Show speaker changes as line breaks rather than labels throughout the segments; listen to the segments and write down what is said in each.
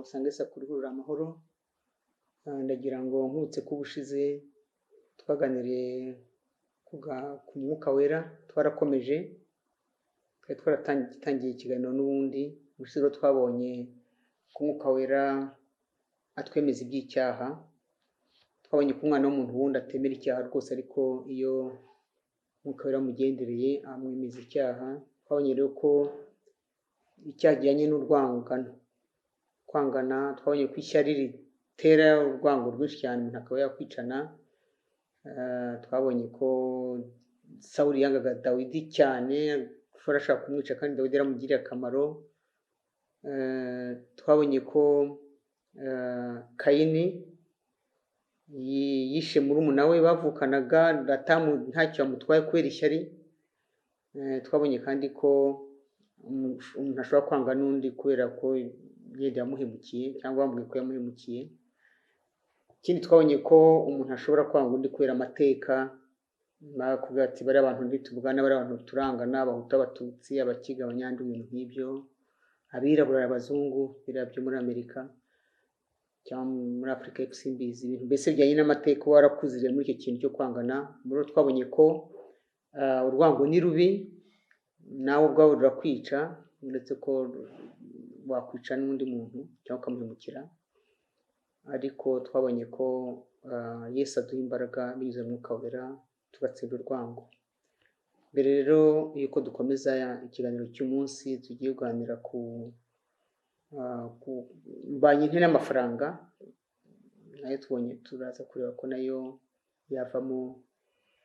Sange Sakuruhurura Amahoro. Ndagira ngo nkutse ko ubushize twaganiriye ku Mwuka Wera, twarakomeje, twari twaratangiye ikiganiro n'ubundi. Ubushize rero twabonye ku Mwuka Wera atwemeza iby'icyaha, twabonye ko umwana w'umuntu wundi atemera icyaha rwose, ariko iyo Mwuka Wera amugendereye amwemeza icyaha. Twabonye rero ko icyaha kijyanye n'urwangano, kwangana, twabonye ko ishyari ritera urwango rwinshi cyane, umuntu akaba yakwicana. Twabonye ko Sawuli yangaga Dawidi cyane, kuko ashaka kumwica kandi Dawidi yaramugiriye akamaro. Twabonye ko Kayini yishe murumuna we bavukanaga, ntacyo yamutwaye kubera ishyari. Twabonye kandi ko umuntu ashobora kwanga n'undi kubera ko yenda yamuhemukiye cyangwa bamubwiye ko yamuhemukiye. Ikindi twabonye ko umuntu ashobora kwanga undi kubera amateka, bakubwira ati bariya bantu ntituvugana, bariya bantu turangana, Abahutu, Abatutsi, Abakiga, Abanyandu, ibintu nk'ibyo, abirabura, abazungu, biriya byo muri Amerika cyangwa muri Afurika y'Epfo simbizi, ibintu mbese bijyanye n'amateka uba warakuziriye muri icyo kintu cyo kwangana. Muri twabonye ko urwango ni rubi, nawe ubwawe rurakwica, uretse ko wakwica n'undi muntu cyangwa ukamuhemukira. Ariko twabonye ko Yesu aduha imbaraga binyuze mu Mwuka Wera tugatsinda urwango. Mbere rero yuko dukomeza ikiganiro cy'umunsi, tugiye kuganira ku mbanye nte n'amafaranga, nayo tubonye turaza kureba ko nayo yavamo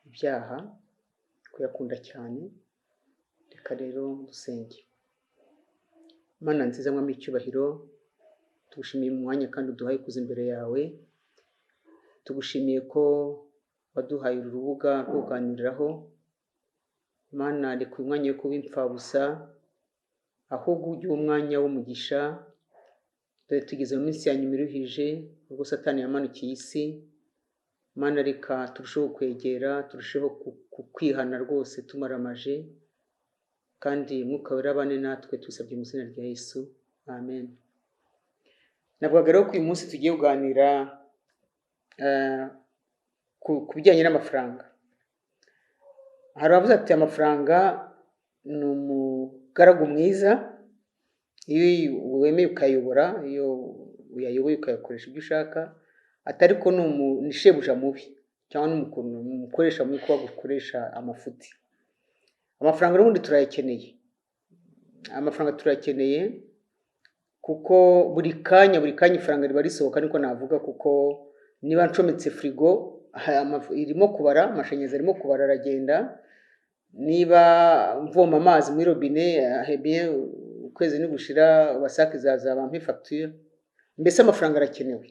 ibyaha, kuyakunda cyane. Reka rero dusenge. Mana nziza, Mwami w'icyubahiro, tugushimiye umwanya kandi uduhaye kuza imbere yawe, tugushimiye ko waduhaye uru rubuga rwo kuganiriraho. Mana, reka uyu mwanya wo kuba impfabusa, ahubwo ujye uba umwanya w'umugisha. Dore tugeze mu minsi ya nyuma iruhije, ubwo Satani yamanukiye isi. Mana, reka turusheho kwegera, turusheho kwihana rwose tumaramaje, kandi Mwuka Wera abane natwe, tubisabye mu izina rya Yesu, amen. Navugaga rero ko uyu munsi tugiye kuganira ku bijyanye n'amafaranga. Hari abavuze ati amafaranga ni umugaragu mwiza, iyo wemeye ukayobora, iyo uyayoboye ukayakoresha ibyo ushaka, ati ariko ni shebuja mubi cyangwa ni umukoresha mubi kuko agukoresha amafuti. Amafaranga n'ubundi turayakeneye, amafaranga turayakeneye kuko buri kanya buri kanya ifaranga riba risohoka, niko navuga, kuko niba ncometse firigo irimo kubara, amashanyarazi arimo kubara aragenda, niba mvoma amazi muri robine, ukwezi nigushira WASAC izaza bampe fagitire, mbese amafaranga arakenewe.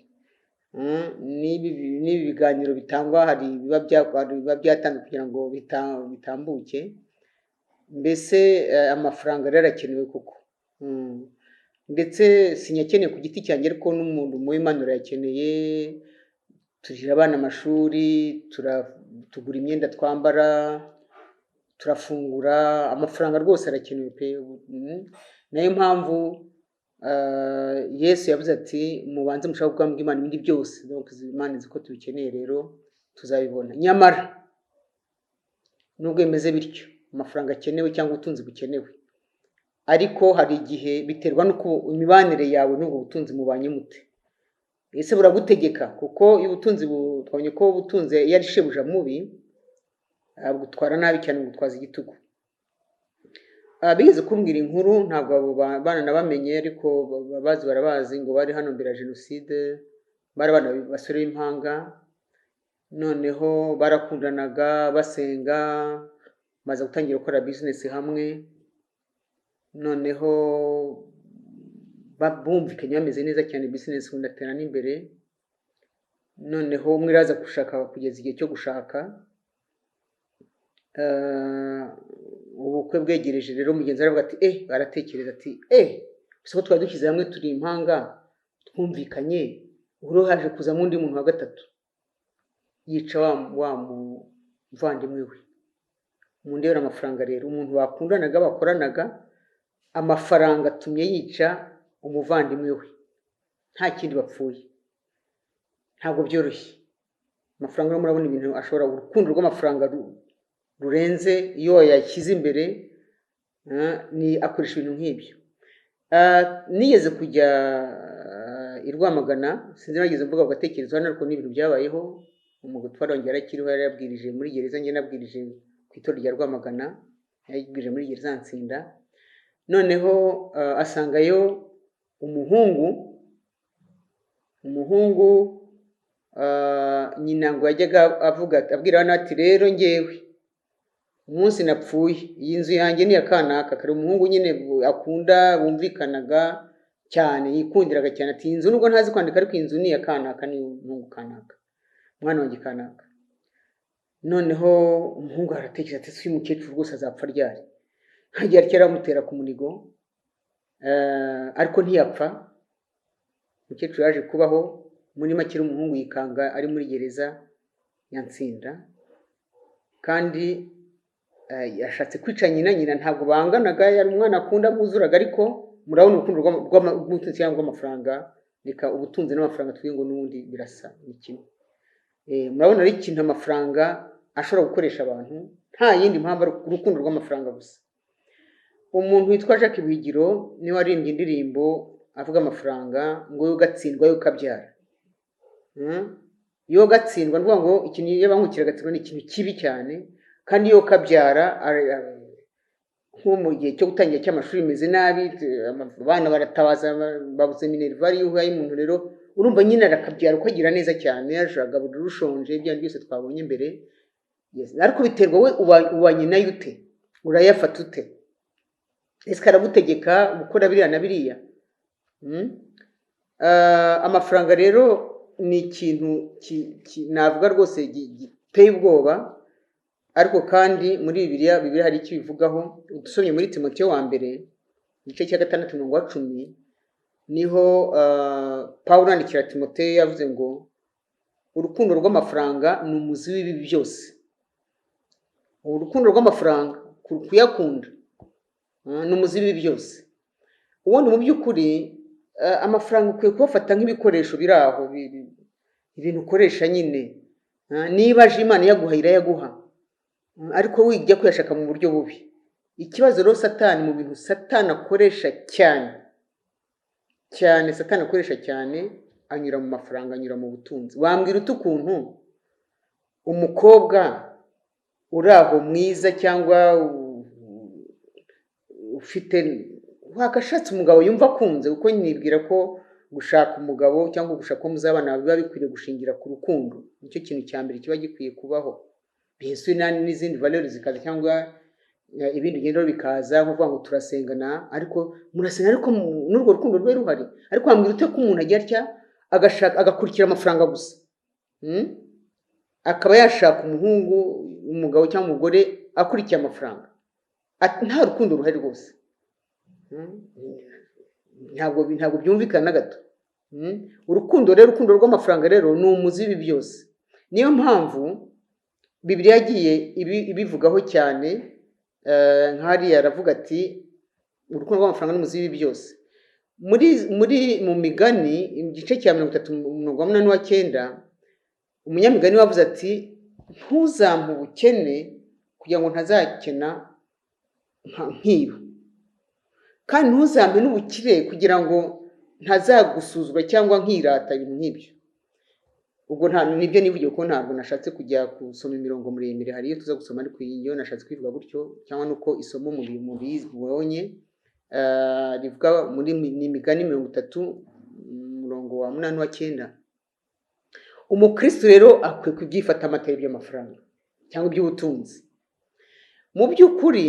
N'ibi biganiro bitangwa hari ibiba byatanzwe kugira ngo bitambuke, mbese amafaranga rero arakenewe koko. Ndetse sinyakeneye ku giti cyanjye, ariko n'umuntu mu Imana urayakeneye. Turihira abana amashuri, tugura imyenda twambara, turafungura, amafaranga rwose arakenewe pe. Nayo mpamvu Yesu yavuze ati mubanze mushake ubwami bw'Imana, ibindi byose donc Imana izi ko tubikeneye, rero tuzabibona. Nyamara nubwo bimeze bityo, amafaranga akenewe cyangwa ubutunzi bukenewe, ariko hari igihe biterwa n'uko imibanire yawe n'ubwo butunzi mubanye mute. Ese buragutegeka? Kuko iyo ubutunzi twabonye ko ubutunzi iyo ari shebuja mubi, bugutwara nabi cyane, bugutwaza igitugu. Bigeze kumbwira inkuru, ntabwo abo bana nabamenye, ariko bazi barabazi, ngo bari hano mbere ya jenoside, bari abana basore b'impanga, noneho barakundanaga, basenga, baza gutangira gukora bizinesi hamwe, noneho bumvikanye bameze neza cyane, bizinesi ubundi atera n'imbere. Noneho umwe araza gushaka kugeza igihe cyo gushaka, ubukwe bwegereje rero, mugenzi we aravuga ati aratekereza ati gusa ko twari dushyize hamwe turi impanga twumvikanye, ubu rero haje kuzamo undi muntu wa gatatu, yica wa muvandimwe we. Mundebere amafaranga rero, umuntu bakundanaga bakoranaga, amafaranga atumye yica umuvandimwe we. nta kindi bapfuye. Ntabwo byoroshye. Amafaranga rero murabona ibintu ashobora, urukundo rw'amafaranga rurenze iyo yashyize imbere, ni akoresha ibintu nk'ibyo. Nigeze kujya i Rwamagana, sinzi nageze mvuga ku gatekerezo hano, ariko ni ibintu byabayeho. Umugabo wanjye yarakiriho, yari yabwirije muri gereza, njye nabwirije ku itorero rya Rwamagana, yabwirije muri gereza Nsinda. Noneho asangayo umuhungu nyina ngo yajyaga avuga abwira abana ati rero ngewe umunsi napfuye iyi nzu yanjye ni iya kanaka. Kare umuhungu nyine akunda, bumvikanaga cyane, yikundiraga cyane, ati iyi nzu nubwo ntazi kwandika ariko iyi nzu ni iya kanaka, ni umuhungu kanaka, umwana wanjye kanaka. Noneho umuhungu aratekereza ati ese uyu mukecuru rwose azapfa ryari? Nkagira atya aramutera ku munigo, ariko ntiyapfa. Umukecuru yaje kubaho. Muri make umuhungu yikanga ari muri gereza ya Nsinda, kandi yashatse kwica nyina. Nyina ntabwo banganaga, yari umwana akunda buzuraga, ariko murabona urukundo rw'ubutunzi cyangwa rw'amafaranga. Reka ubutunzi n'amafaranga tuvuge ngo n'ubundi birasa, ni kimwe. Murabona ari ikintu amafaranga ashobora gukoresha abantu nta yindi mpamvu, ari urukundo rw'amafaranga gusa. Umuntu witwa Jacques Bigiro niwe waririmbye indirimbo avuga amafaranga ngo yo gatsindwa yo kabyara. Yo gatsindwa, ni ukuvuga ngo ikintu iyo bangukira gatsindwa ni ikintu kibi cyane, kandi iyo kabyara nko mu gihe cyo gutangira cy'amashuri bimeze nabi, abana baratabaza babuze minerval. Iyo uhaye umuntu rero urumva nyine arakabyara uko agira neza cyane, agaburira ushonje, ibyo byose twabonye mbere. Yes. Ariko biterwa we ubanye nayo ute, urayafata ute, ese karagutegeka gukora biriya na biriya? Amafaranga rero ni ikintu navuga rwose giteye ubwoba, ariko kandi muri Bibiliya hari icyo ibivugaho. Usomye muri Timoteyo wa mbere igice cya 6 umurongo wa 10, niho Pawulo yandikira Timoteyo yavuze ngo urukundo rw'amafaranga ni umuzi w'ibibi byose. Urukundo rw'amafaranga, kuyakunda, ni umuzi w'ibibi byose. Ubundi mu by'ukuri amafaranga ukwiye kuyafata nk'ibikoresho biri aho, ibintu ukoresha nyine. Niba aje Imana iyaguha, irayaguha, ariko wijya kuyashaka mu buryo bubi. Ikibazo rero Satani, mu bintu Satani akoresha cyane cyane, Satani akoresha cyane, anyura mu mafaranga, anyura mu butunzi. Wambwira ute ukuntu umukobwa uri aho mwiza cyangwa ufite wakashatse umugabo yumva akunze, kuko nibwira ko gushaka umugabo cyangwa gushaka uwo muzabana biba bikwiriye gushingira ku rukundo, nicyo kintu cya mbere kiba gikwiye kubaho, mbese n'izindi valeurs zikaza cyangwa ibindi bigenda bikaza, nko kuvuga ngo turasengana, ariko murasenga ariko n'urwo rukundo rube ruhari. Ariko wambwira ute ko umuntu agira atya agashaka agakurikira amafaranga gusa, Akaba yashaka umuhungu, umugabo cyangwa umugore akurikiye amafaranga, nta rukundo ruhari rwose. Ntabwo byumvikana na gato. Urukundo rero, urukundo rw'amafaranga rero ni umuzi w'ibi byose. Niyo mpamvu Bibiliya yagiye ibivugaho cyane. Nk'hariya aravuga ati urukundo rw'amafaranga ni umuzi w'ibi byose. Muri mu Migani igice cya 30 umurongo wa 8 wa 9, umunyamigani wavuze ati ntuzampe ubukene kugira ngo ntazakena nkiba, kandi ntuzampe n'ubukire kugira ngo ntazagusuzugura cyangwa nkirata, ibintu nk'ibyo. Ubwo nta nibyo nivugiye ko ntabwo nashatse kujya gusoma imirongo miremire, hari iyo tuza gusoma, ariko iyi yo nashatse kwivuga gutyo, cyangwa nuko isomo mubibonye rivuga muri ni Imigani 30 umurongo wa 8 wa 9. Umukristo rero akwiye kubyifata amatari iby'amafaranga cyangwa iby'ubutunzi. Mu by'ukuri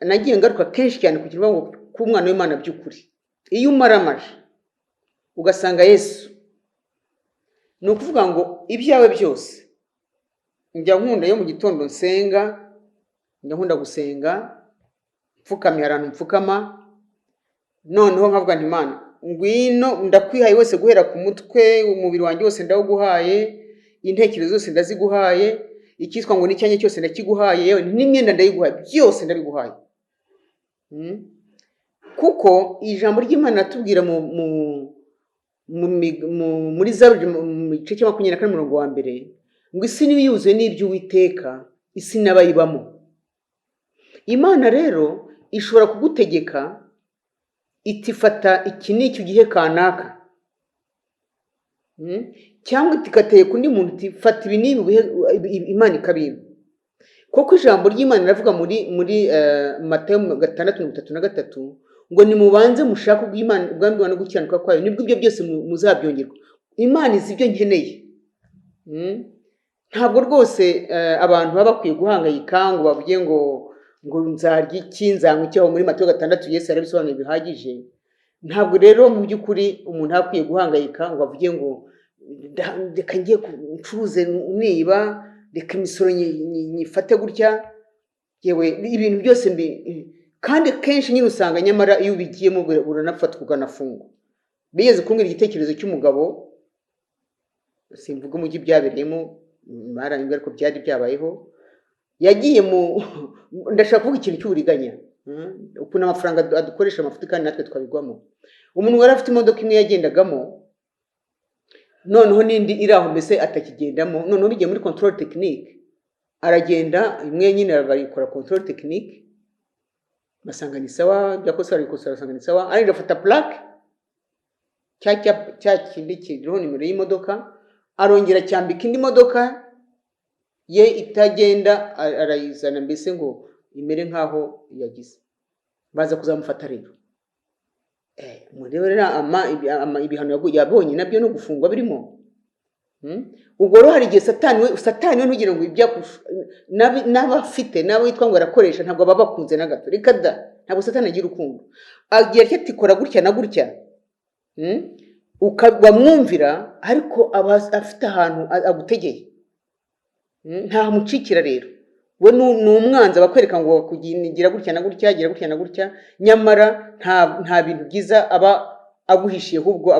nagiye ngaruka kenshi cyane kugira ngo ku mwana w'Imana by'ukuri, iyo umaramaje ugasanga Yesu, ni ukuvuga ngo ibyawe byose. Njya nkunda iyo mu gitondo nsenga, njya nkunda gusenga mfukamye, ahantu mfukama, noneho nkavuga nti Imana ngwino, ndakwihaye wese guhera ku mutwe, umubiri wanjye wose ndawuguhaye, intekerezo zose ndaziguhaye, icyitwa ngo n'icyanjye cyose ndakiguhaye, yewe n'imyenda ndayiguhaye, byose ndabiguhaye. Kuko ijambo ry'Imana riratubwira mu Muri Zaburi, mu gice cya 24, umurongo wa mbere, ngo isi niyo yuzuye n'iby'Uwiteka, isi n'abayibamo. Imana rero ishobora kugutegeka iti fata iki n'iki ugihe kanaka. Cyangwa ikategeka undi muntu iti fata ibi n'ibi Imana ikabiba. Kuko ijambo ry'Imana riravuga muri Matayo 6:33 ngo nimubanze mushake ubw'Imana, ubwami bw'Imana no gukiranuka kwayo, nibwo ibyo byose muzabyongerwa. Imana izi ibyo nkeneye. Ntabwo rwose abantu baba bakwiye guhangayika ngo bavuge ngo nzarya iki, nzanywa iki. Aho muri Matayo 6 Yesu yarabisobanuye bihagije. Ntabwo rero mu by'ukuri umuntu aba akwiye guhangayika ngo avuge ngo reka ngiye ncuruze niba, reka imisoro nyifate gutya, yewe ibintu byose mbi. Kandi kenshi nyine usanga nyamara iyo ubigiyemo uranafatwa ukanafungwa. Bigeze kumbwira igitekerezo cy'umugabo, simvuga umujyi byabereyemo, barambwira, ariko byari byabayeho. Yagiye mu, ndashaka kuvuga ikintu cy'uburiganya, ukuntu amafaranga adukoresha amafuti kandi natwe twabigwamo. Umuntu wari afite imodoka imwe yagendagamo, noneho n'indi iri aho mbese atakigendamo. Noneho bigiye muri contrôle technique, aragenda, imwe nyine bayikora contrôle technique, basanga ni sawa, byakoze barabikosora, basanga ni sawa. Arangije afata plaque, cya kindi kiriho nimero y'imodoka, arongera cyambika indi modoka ye itagenda, arayizana mbese ngo imere nk'aho yagize. Baza kuzamufata rero. Murebe rero ibihano yabonye nabyo no gufungwa birimo. Ubwo rero hari igihe Satani we ntugire ngo ibyo n'abafite n'abo witwa ngo arakoresha, ntabwo baba bakunze na gato. Reka da, ntabwo Satani agira urukundo. Agira atya ati kora gutya na gutya. Wamwumvira, ariko aba afite ahantu agutegeye. Ntamucikira rero. We ni umwanzi, abakwereka ngo kugira gutya na gutya, gira gutya na gutya, nyamara nta bintu byiza aba aguhishiye, ahubwo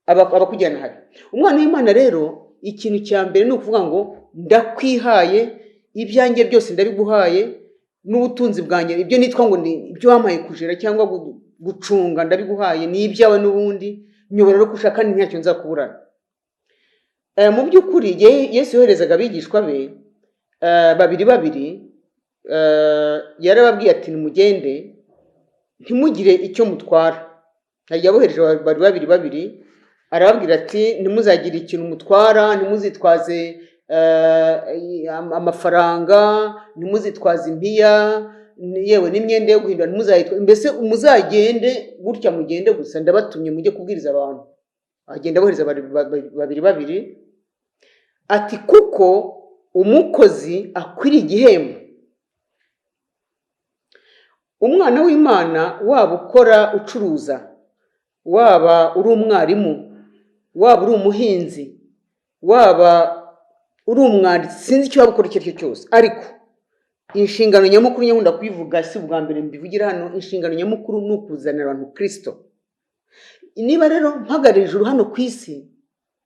abakujyana habi. Umwana w'Imana rero, ikintu cya mbere ni ukuvuga ngo ndakwihaye, ibyanjye byose ndabiguhaye, n'ubutunzi bwanjye, ibyo nitwa ngo ni ibyo wampaye kujera cyangwa gucunga, ndabiguhaye, ni ibyawe n'ubundi, nyobora no gushaka, kandi ntacyo nzakuburana. Mu by'ukuri igihe Yesu yoherezaga abigishwa be babiri babiri, yarababwiye ati nimugende ntimugire icyo mutwara. Yabohereje bari babiri babiri, arababwira ati ntimuzagire ikintu mutwara, ntimuzitwaze amafaranga, ntimuzitwaze impiya, yewe n'imyenda yo guhindura ntimuzayitwaze, mbese muzagende gutya, mugende gusa, ndabatumye mujye kubwiriza abantu. Agenda abohereza babiri babiri, ati kuko umukozi akwiriye igihembo. Umwana w'Imana, waba ukora ucuruza, waba uri umwarimu, waba uri umuhinzi, waba uri umwanditsi, sinzi icyo waba ukora icyo ari cyo cyose, ariko inshingano nyamukuru, nyakunda kubivuga, si ubwa mbere mbivugira hano, inshingano nyamukuru ni ukuzanira abantu Kirisito. Niba rero mpagarara ijuru hano ku isi,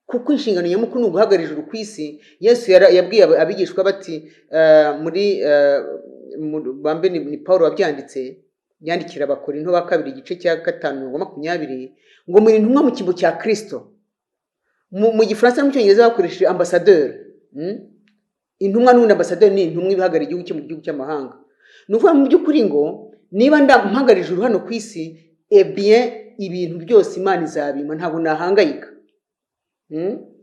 kuko inshingano nyamukuru ni uguhagarara ijuru ku isi. Yesu yabwiye abigishwa bati muri bambe ni Paul wabyanditse, yandikira Abakorinto ba kabiri, igice cya 5, mirongo 20, ngo muri intumwa mu cyimbo cya Kirisito. Mu Gifaransa no mu Cyongereza bakoresheje ambassadeur. Intumwa n'ubundi ambasaderi ni intumwa ihagarariye igihugu cye mu gihugu cy'amahanga. Ni ukuvuga mu by'ukuri ngo niba mpagarariye ijuru hano ku isi, eh bien, ibintu byose Imana izabimpa, ntabwo nahangayika.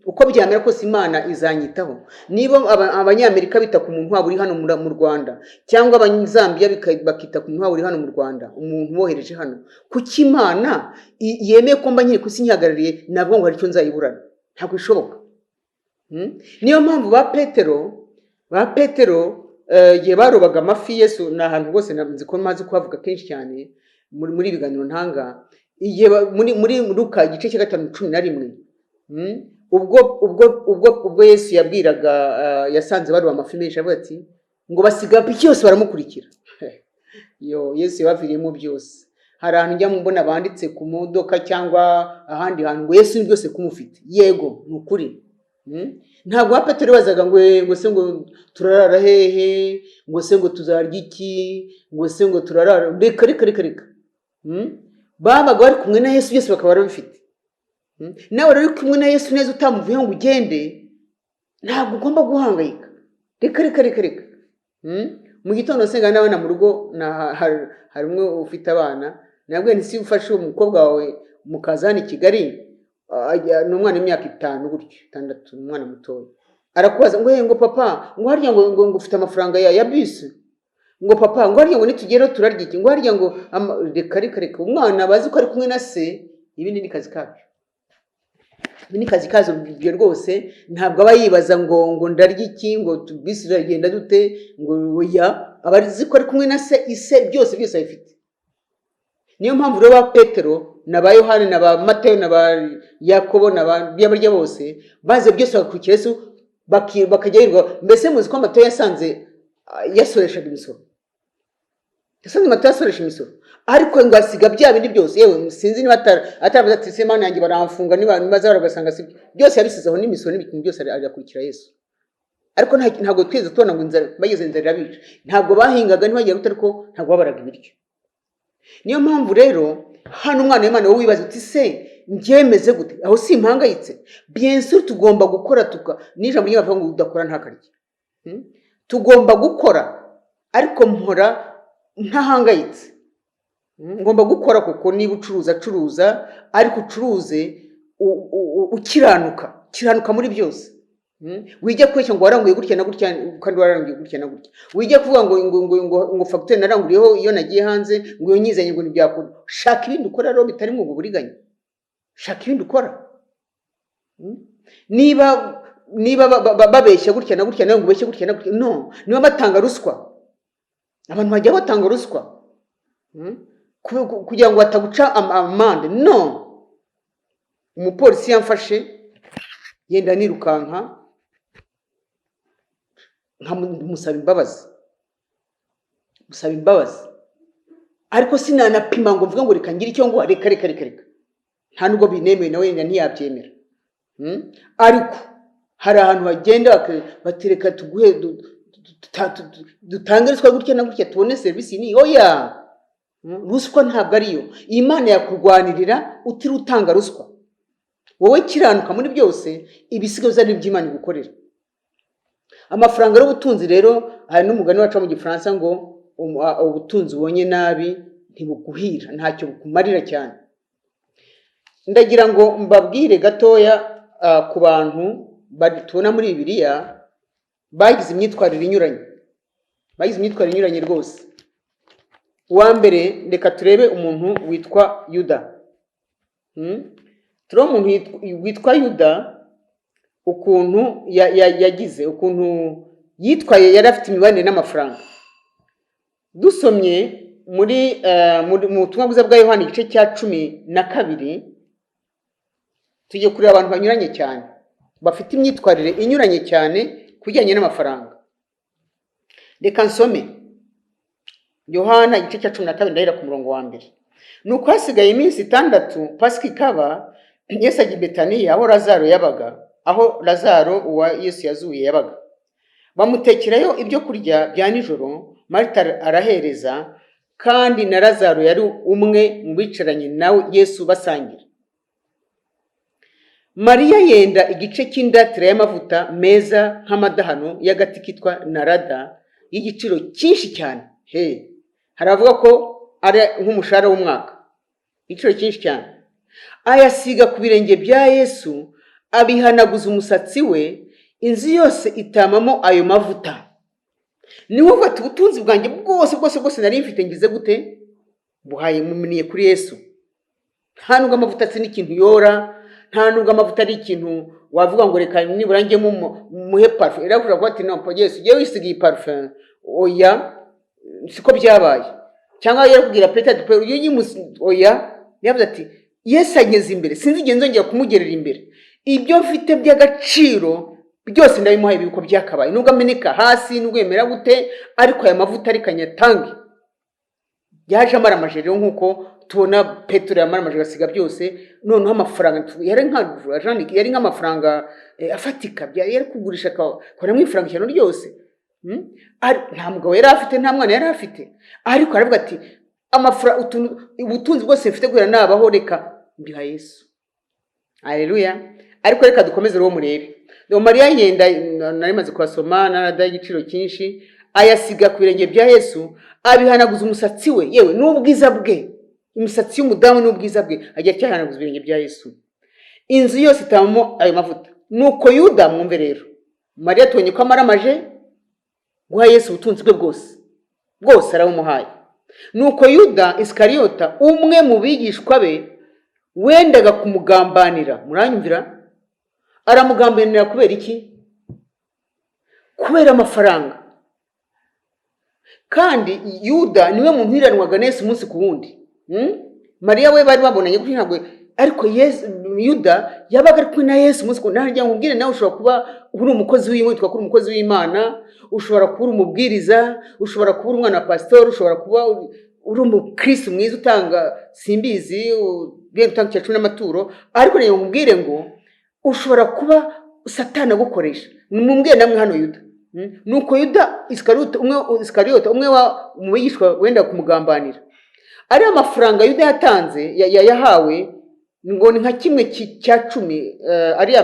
Uko byamera kose Imana izanyitaho. Niba Abanyamerika bita ku muntu waba uri hano mu Rwanda, cyangwa Abanyazambiya bakita ku muntu waba uri hano mu Rwanda, umuntu wohereje hano, kuki Imana yemeye ko mba nkiri ku isi nyihagarariye, navuga ngo hari icyo nzayiburana? Ntabwo bishoboka. Niyo mpamvu ba Petero, igihe barobaga amafi, Yesu ni ahantu rwose nzi ko maze kuhavuga kenshi cyane muri ibiganiro ntanga, igihe muri Luka igice cya 5 11, ubwo Yesu yabwiraga, yasanze baroba amafi menshi, avuga ati ngo basiga byose baramukurikira. Yo, Yesu yabaviriyemo byose. Hari ahantu njya mbona banditse ku modoka cyangwa ahandi hantu ngo Yesu ni byose kumufite. Yego, ni ukuri. Ntabwo ba Petero bazaga ngo ngo se ngo turarara hehe, ngo se ngo tuzarya iki, ngo se ngo turarara, reka reka reka reka. Babaga bari kumwe na Yesu, byose bakaba barabifite. Nawe rero uri kumwe na Yesu neza, utamuvuyeho ngo ugende, ntabwo ugomba guhangayika. Reka, reka, reka, reka. Mu gitondo nsenga n'abana mu rugo, hari umwe ufite abana, nabwo nti: "Si ufashe uwo mukobwa wawe mukaza hano i Kigali?" Ni umwana w'imyaka 5 gutyo, 6, ni umwana mutoya. Arakubaza ngo: "Hey, ngo papa, ngo harya ngo ufite amafaranga ya bisi? Ngo papa, ngo harya ngo nitugeraho turarya iki? Ngo harya ngo Reka, reka, reka. Umwana bazi ko ari kumwe na se, ibindi ni kazi kacu, ibi ni kazi kazo. Ibyo rwose ntabwo aba yibaza ngo ndarya iki, ngo bisi iragenda dute, ngo oya. Aba azi ko ari kumwe na se, ise byose byose abifite. Niyo mpamvu rero ba Petero na ba Yohani na ba Matayo na ba Yakobo na ba barya bose baze byose bagakurikira Yesu, bakajya yirirwa. Mbese muzi ko Matayo yasanze yasoreshaga imisoro? Yasanze Matayo yasoresha imisoro, ariko ngo asiga bya bindi byose. Yewe, sinzi niba ataravuze ati: "Se Mana yanjye, baramfunga niba bagasanga si byose." Yabisizeho n'imisoro n'ibintu byose, arakurikira Yesu. Ariko ntabwo twigeze tubona ngo inzara bageze, inzara irabica. Ntabwo bahingaga, ntibagira gute, ariko ntabwo babaraga ibiryo. Niyo mpamvu rero hano umwana w'Imana, wowe wibaza uti: "Se nbyemeze gute? Aho simpangayitse?" Bien sûr, tugomba gukora, tuka n'ijambo ry'Imana rivuga ngo udakora ntakarye. Tugomba gukora, ariko mpora ntahangayitse. Ngomba gukora kuko niba ucuruza, curuza, ariko ucuruze ukiranuka, kiranuka muri byose. Wijya kubeshya ngo waranguye gutya na gutya kandi waranguye gutya na gutya. Wijya kuvuga ngo fagitire naranguriyeho iyo nagiye hanze, ngo iyo nyizanye, ngo ntibyakunda. Shaka ibindi ukora rero bitari mu buriganya, shaka ibindi ukora. Niba babeshya gutya na gutya, nawe ngo ubeshye gutya na gutya, no. Niba batanga ruswa, abantu bajya batanga ruswa, kugira ngo bataguca amande, no. Umupolisi yamfashe yenda nirukanka, nkamusaba imbabazi, musaba imbabazi, ariko sinanapima ngo mvuge ngo reka ngire icyo nguha. Reka, reka, reka, reka, nta nubwo binemewe, nawe wenda ntiyabyemera. Ariko hari ahantu bagenda bati: "Reka tuguhe dutange ruswa gutya na gutya tubone serivisi." Ni oya. Ruswa ntabwo ariyo. Imana yakurwanirira utiriwe utanga ruswa. Wowe kiranuka muri byose, ibisigaye ni iby'Imana igukorera. Amafaranga y'ubutunzi rero, hari n'umugani wacu mu Gifaransa ngo ubutunzi ubonye nabi ntibuguhira, ntacyo bukumarira cyane. Ndagira ngo mbabwire gatoya ku bantu tubona muri Bibiliya bagize imyitwarire inyuranye, bagize imyitwarire inyuranye rwose. Uwa mbere, reka turebe umuntu witwa Yuda. Turebe umuntu witwa Yuda, ukuntu yagize, ukuntu yitwaye, yari afite imibanire n'amafaranga. Dusomye mu butumwa bwiza bwa Yohani igice cya 12, tugiye kureba abantu banyuranye cyane, bafite imyitwarire inyuranye cyane ku bijyanye n'amafaranga. Reka nsome Yohana igice cya 12, ndahera ku murongo wa mbere. Nuko hasigaye iminsi 6 Pasika ikaba, Yesu ajya i Betaniya aho Lazaro yabaga, aho Lazaro uwa Yesu yazuye yabaga. Bamutekerayo ibyo kurya bya nijoro, Marita arahereza, kandi na Lazaro yari umwe mu bicaranye nawe Yesu basangira. Mariya yenda igice cy'indatira y'amavuta meza nk'amadahano y'agati kitwa narada y'igiciro cyinshi cyane. He, hari abavuga ko ari nk'umushahara w'umwaka, igiciro cyinshi cyane. Ayasiga ku birenge bya Yesu, abihanaguza umusatsi we, inzu yose itamamo ayo mavuta. Niwe uvuga ati: "Ubutunzi bwanjye bwose bwose bwose nari mfite ngize gute? Buhaye muminiye kuri Yesu." Nta nubwo amavuta asi n'ikintu yora, nta nubwo amavuta ari ikintu wavuga ngo reka nibura njye muhe parufe. Iravuga ko ati: "No Yesu, ugiye wisiga iyi parufe." Oya, siko byabaye. Cyangwa yarakubwira peta oya. Yavuze ati: "Yesu ageze imbere, sinzi igihe nzongera kumugerera imbere. Ibyo mfite by'agaciro byose ndabimuhaye uko byakabaye, nubwo ameneka hasi, nubwo yemera gute, ariko aya mavuta reka nyatange." Yaje amara amajeri nk'uko tubona Petero yamara amajeri agasiga byose. Noneho amafaranga yari nk'amafaranga afatika, yari kugurisha akabonamo ifaranga ishyano ryose. Nta mugabo yari afite, nta mwana yari afite, ariko aravuga ati: "Amafaranga, ubutunzi bwose mfite guhera nabaho, reka mbiha Yesu." Aleluya! Ariko reka dukomeze uwo murebe. Uwo Mariya yenda nari maze kuhasoma narada y'igiciro cyinshi, ayasiga ku birenge bya Yesu, abihanaguza umusatsi we, yewe n'ubwiza bwe. Imisatsi y'umudamu n'ubwiza bwe, ajya acyahanaguza ibirenge bya Yesu. Inzu yose itabamo ayo mavuta. Nuko Yuda, mwumve rero, Mariya tubonye ko amaramaje guha Yesu ubutunzi bwe bwose bwose, arabumuhaye. Nuko Yuda Isikariyota, umwe mu bigishwa be, wendaga kumugambanira. Muranyumvira? Aramugambanira kubera iki? Kubera amafaranga. Kandi Yuda niwe muntu wiranwaga na Yesu umunsi ku wundi. Mariya we bari babonanye kuri ntabwo, ariko Yesu, Yuda yabaga ari kumwe na Yesu umunsi ku wundi. Nagira ngo nkubwire, nawe ushobora kuba uri umukozi w'Imana, witwa ko uri umukozi w'Imana, ushobora kuba uri umubwiriza, ushobora kuba uri umwana wa pasitori, ushobora kuba uri umukristo mwiza utanga, simbizi, ugenda utanga icya cumi n'amaturo, ariko nagira ngo nkubwire ngo ushobora kuba Satani agukoresha. Mumbwire namwe hano Yuda. Nuko Yuda Isikariyota, umwe Isikariyota, umwe wa mu bigishwa wenda kumugambanira, ariya mafaranga Yuda yatanze, yahawe ngo ni nka kimwe cya cumi, ariya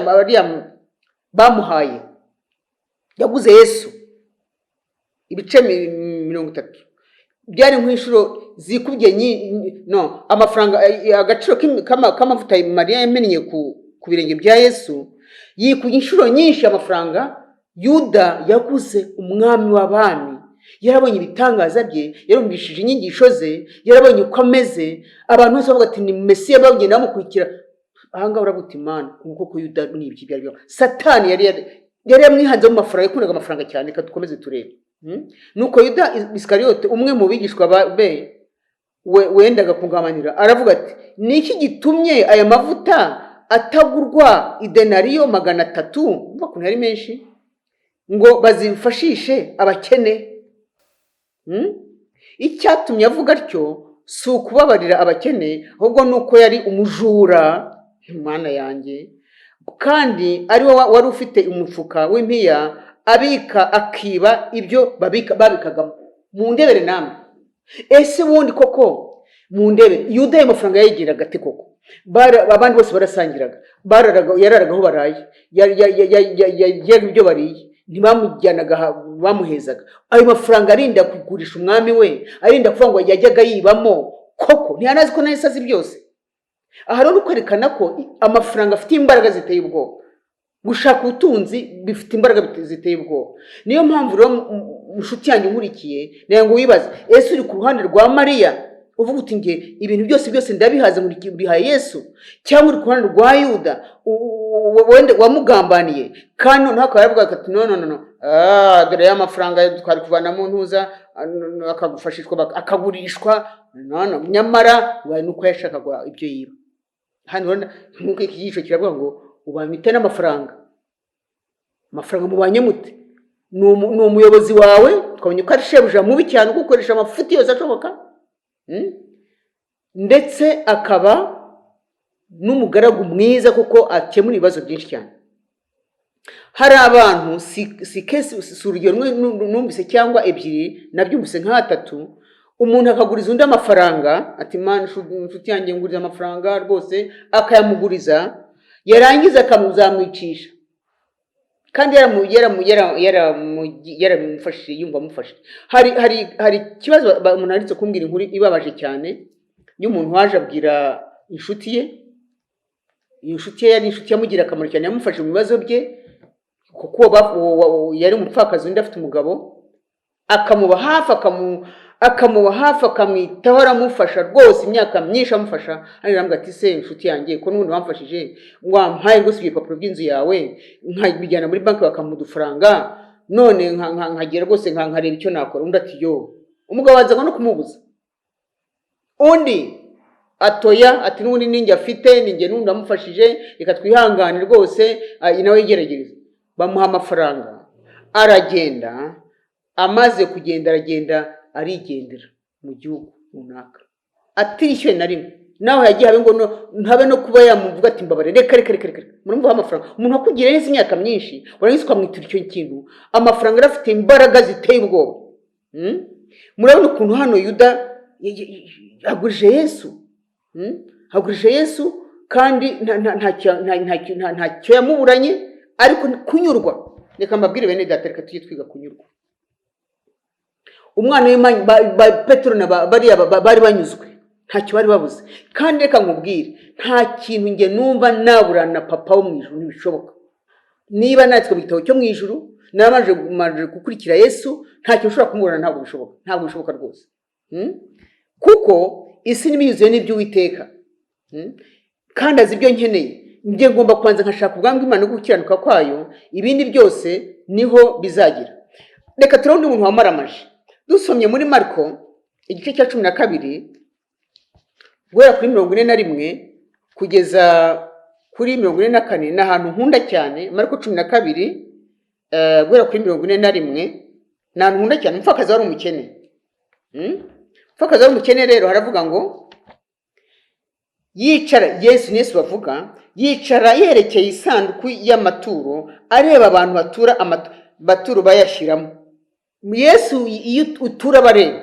bamuhaye, yaguze Yesu ibice 30, byari nk'inshuro zikubye no amafaranga, agaciro k'amavuta Mariya yamennye ku birenge bya Yesu yikubye inshuro nyinshi amafaranga Yuda yaguze umwami w'abami. Yarabonye ibitangaza bye, yarumvishije inyigisho ze, yarabonye uko ameze, abantu bose bavuga ati ni Mesiya, bagenda bamukurikira. Ahangaha uravuga uti: "Mana, ubu koko Yuda ni ibiki byari byo?" Satani yari yamwihanze mu mafaranga, yakundaga amafaranga cyane. Reka dukomeze turebe. Nuko Yuda Isikariyote, umwe mu bigishwa be wendaga kugabanira, aravuga ati: "Ni iki gitumye aya mavuta atagurwa idenariyo 300?" Umva ukuntu yari menshi, "ngo bazifashishe abakene." Icyatumye avuga atyo si ukubabarira abakene, ahubwo ni uko yari umujura, mwana yanjye, kandi ari we wari ufite umufuka w'impiya, abika akiba ibyo babikagamo. Mu ndebere namwe, ese ubundi koko mu ndebere Yuda ayo mafaranga yayigiraga ate koko? Abandi bose barasangiraga, yararaga aho baraye, yaryaga ibyo bariye, ntibamujyanaga bamuhezaga. Ayo mafaranga arinda kugurisha umwami we, arinda kuvuga ngo yajyaga yibamo koko, ntiyanazi ko nahise azi byose. Aha rero kwerekana ko amafaranga afite imbaraga ziteye ubwoba, gushaka ubutunzi bifite imbaraga ziteye ubwoba. Niyo mpamvu rero, inshuti yanjye nkurikiye, nagira ngo wibaze: ese uri ku ruhande rwa Mariya, uvuga uti: "Nge ibintu byose byose ndabihaze, mbihaye Yesu," cyangwa uri ku ruhande rwa Yuda wenda wamugambaniye, kandi noneho akaba yaravuga ati: "No, no, no, no, dore ya mafaranga twari kuvanamo ntuza, akagufashishwa, akagurishwa." No, no, nyamara ngo nuko yashakaga ibyo yiba. Hano urabona nk'uko iki cyigisho kiravuga ngo ubanye n'amafaranga. Amafaranga mubanye mute? Ni umuyobozi wawe, twabonye ko ari shebuja mubi cyane, ugukoresha amafuti yose ashoboka. Ndetse akaba n'umugaragu mwiza kuko akemura ibibazo byinshi cyane. Hari abantu, si case, si urugero rumwe numvise cyangwa ebyiri, nabyumvise nka hatatu. Umuntu akaguriza undi amafaranga, ati: "Mana, inshuti yanjye, nguriza amafaranga rwose." Akayamuguriza, yarangiza akamuzamwicisha, kandi yaramufashije, yumva amufashe. Hari ikibazo, umuntu aherutse kumbwira inkuru ibabaje cyane y'umuntu waje abwira inshuti ye. Iyo nshuti ye yari inshuti yamugiriye akamaro cyane, yamufashe mu bibazo bye, kuko uwo yari umupfakazi, undi afite umugabo, akamuba hafi, akamuba hafi, akamwitaho, aramufasha rwose imyaka myinshi amufasha. Hano arambwira ati: "Se inshuti yanjye, ko n'ubundi wamfashije, wampaye rwose ibipapuro by'inzu yawe, nkabijyana muri banki bakamuha udufaranga, none nkagira rwose nkareba icyo nakora?" Undi ati: "Yo." Umugabo aza no kumubuza. Undi atoya ati: "N'ubundi ninjye afite, ninjye n'undi amufashije, reka twihangane rwose." Nawe yigerageza, bamuha amafaranga, aragenda. Amaze kugenda, aragenda, arigendera mu gihugu runaka atirishyuwe na rimwe. Nawe yagiye, habe ngo ntabe no kuba yamuvuga ati: "Mbabare." Reka, reka, reka, reka! Murumva amafaranga, umuntu wakugiriye neza imyaka myinshi, warangiza ukamwitura icyo kintu. Amafaranga yari afite imbaraga ziteye ubwoba. Murabona ukuntu hano Yuda agurije Yesu. Agurije Yesu. Kandi ntacyo yamuburanye, ariko kunyurwa. Reka mbabwire, bene data, reka tujye twiga kunyurwa. Umwana w'Imana, Petero na bariya bari banyuzwe, ntacyo bari babuze. Kandi reka nkubwire, nta kintu njye numva naburana Papa wo mu ijuru, ntibishoboka. Niba nanditswe mu gitabo cyo mu ijuru, narabanje gukurikira Yesu, ntacyo ushobora kumuburana, ntabwo bishoboka, ntabwo bishoboka rwose. Kuko isi n'ibiyuzuye n'iby'Uwiteka. Kandi azi ibyo nkeneye. Njye ngomba kubanza nkashaka ubwami bw'Imana no gukiranuka kwayo, ibindi byose niho bizagira. Reka turabona undi muntu wamaramaje. Dusomye muri Mariko igice cya 12, guhera kuri 41 kugeza kuri 44, ni ahantu nkunda cyane. Mariko 12, guhera kuri 41, ni ahantu nkunda cyane. Umupfakazi wari umukene. Umupfakazi wari umukene rero, haravuga ngo yicara, Yesu ni Yesu bavuga, yicara yerekeye isanduku y'amaturo, areba abantu batura amaturo bayashyiramo. Yesu iyo utura abareba,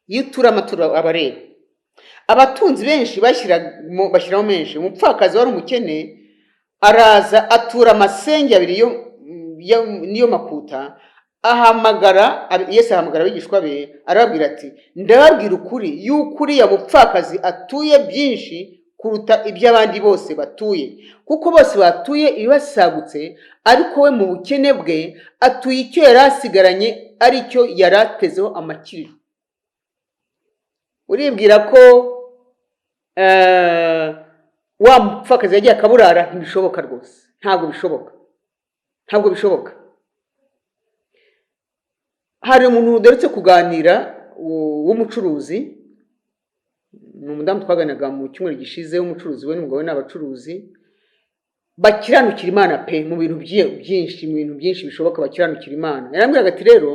iyo utura amaturo abareba. Abatunzi benshi bashyiramo, bashyiramo menshi. Umupfakazi wari umukene araza atura amasenge abiri niyo makuta. Ahamagara Yesu ahamagara abigishwa be, arababwira ati: "Ndababwira ukuri yuko uriya mupfakazi atuye byinshi kuruta iby'abandi bose batuye, kuko bose batuye ibibasagutse, ariko we mu bukene bwe atuye icyo yari asigaranye, ari cyo yari atezeho amakiriro." Uribwira ko wa mupfakazi yagiye akaburara? Ntibishoboka rwose, ntabwo bishoboka, ntabwo bishoboka. Hari umuntu uderutse kuganira w'umucuruzi, ni umudamu twaganiraga mu cyumweru gishize w'umucuruzi. We n'umugabo we ni abacuruzi bakiranukira Imana pe, mu bintu byinshi, mu bintu byinshi bishoboka bakiranukira Imana. Yarambwiraga ati: "Rero